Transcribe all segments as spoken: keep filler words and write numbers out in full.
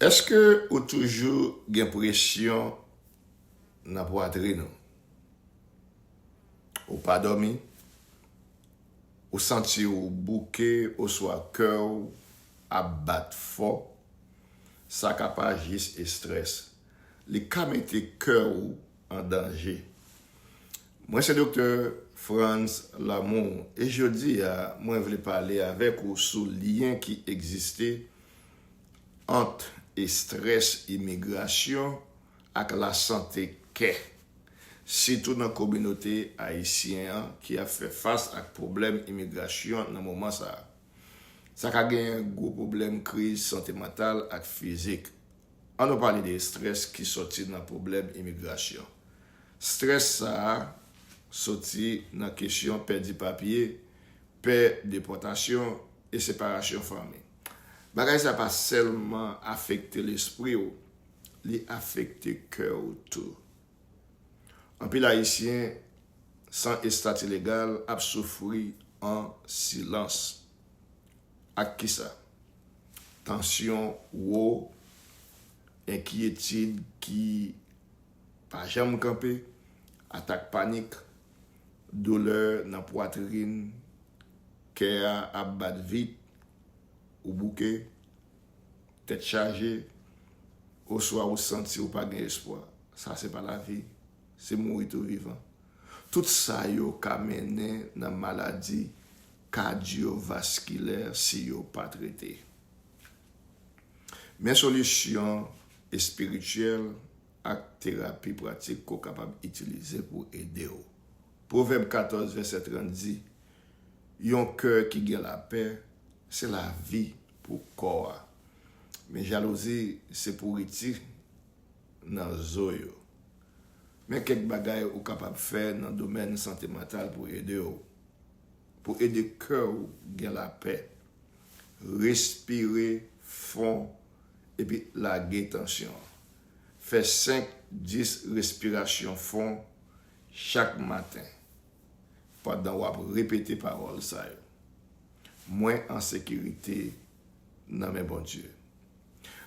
Èske ou toujou gen presyon nan pwatrin ou? Ou pa dòmi? Ou santi w bouke oswa kè w ap bat fò? Sa ka pa jis estrès. Li ka mete kè w an danje. Mwen se Doktè Frantz Lamour e jodi a mwen vle pale avèk ou sou lyen ki egziste ant estrès imigrasyon ak lasante kè, sitou nan kominote ayisyen an ki ap fè fas ak pwoblèm imigrasyon nan moman sa a. Sa ka genyen gwo pwoblèm kriz sante mantal ak fizik. An nou pale de estrès ki sòti nan pwoblèm imigrasyon. Estrès sa a soti nan kesyon pèdi papye, pè depòtasyon e separasyon fanmi. Bagay sa pa sèlman afekte lespri w, li afekte kè w tou. Anpil Ayisyen san estati legal ap soufri an silans. Ak kisa? Tansyon wo, enkyetid ki pa janm kanpe, atak panik, doulè nan pwatrin, kè a ap bat vit, ou bouke, tèt chaje, oswa ou santi ou pa gen espwa. Sa se pa lavi, se mouri tou vivan. Tout sa yo ka mennen nan maladi kadyovaskilè si yo pa trete. Men solisyon espirityèl ak terapi pratik ke w kapab itilize pou ede w. Pwovèb katòz vèsè trant di, yon kè ki gen lapè, se lavi pou kò a. Men jalouzi se pouriti nan zo yo. Men kèk bagay ou kapab fè nan domèn sante mantal pou ede w. Pou ede kè w gen lapè, respire fon epi lage tansyon an. Fè senk, dis respirasyon fon chak maten pandan w ap repete pawòl sa yo. Mwen an sekirite nan men Bondye.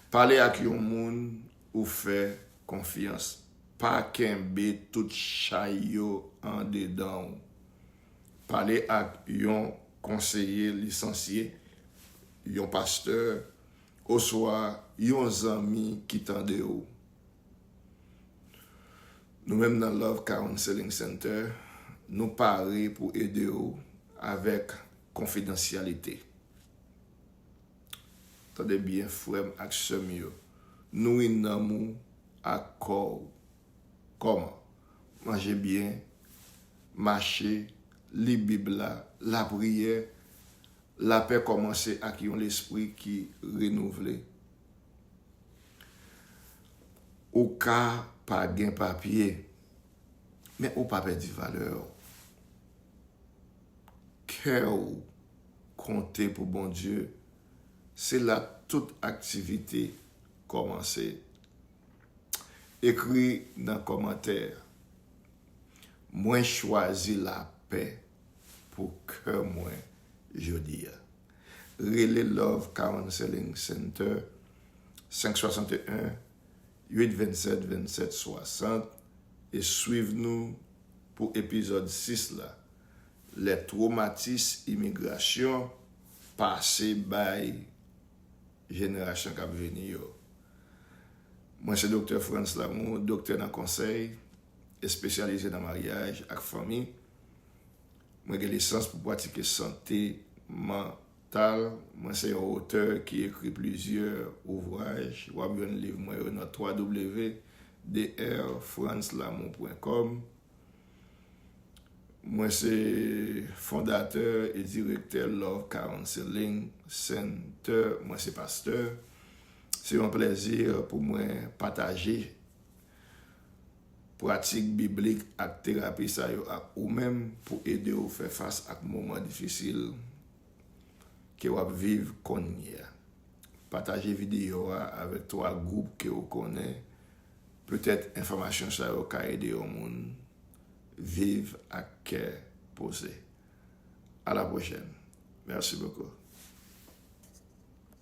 Pale ak yon moun ou fè konfyans. Pa kenbe tout chay yo andedan w. Pale ak yon konseye lisansye, yon pastè, oswa yon zanmi ki tande w. Nou menm nan Love Counseling Center, nou pare pou ede w avèk konfidansyalite. Tande byen, frè m ak sè m yo, nouri nanm ou ak kò w. Kòman? Manje byen, mache, li Bib la, lapriyè. Lapè kòmanse ak yon lespri ki renouvle. Ou ka pa gen papye, men ou pa pèdi valè w. Kè w konte pou Bondye, se la tout aktivite kòmanse. Ekri nan kòmantè, mwen chwazi lapè pou kè mwen jodi a. Rele Love Counseling Center senk swasanteyen, uit vennsèt, vennsèt swasant e swiv nou pou epizòd sis la, lè twomatis imigrasyon pase bay jenerasyon k ap vini yo. Mwen se Doktè Frantz Lamour, doktè nan konsèy, espesyalize nan maryaj ak fanmi. Mwen gen lisans pou pratike sante mantal. Mwen se yon otè ki ekri plizyè ouvraj. W ap jwenn liv mwen yo nan twa w w w dr frantz lamour pwen kòm. Mwen se fondatè e direktè Love Counseling Center. Mwen se pastè. Se yon plèzi pou mwen pataje pratik biblik ak terapi sa yo ak ou menm pou ede w fè fas ak moman difisil ke w ap viv kounye a. Pataje videyo a avèk twa gwoup ke w konnen. Petèt enfòmasyon sa yo ka ede yon moun viv ak kè poze. À la prochaine. Merci beaucoup.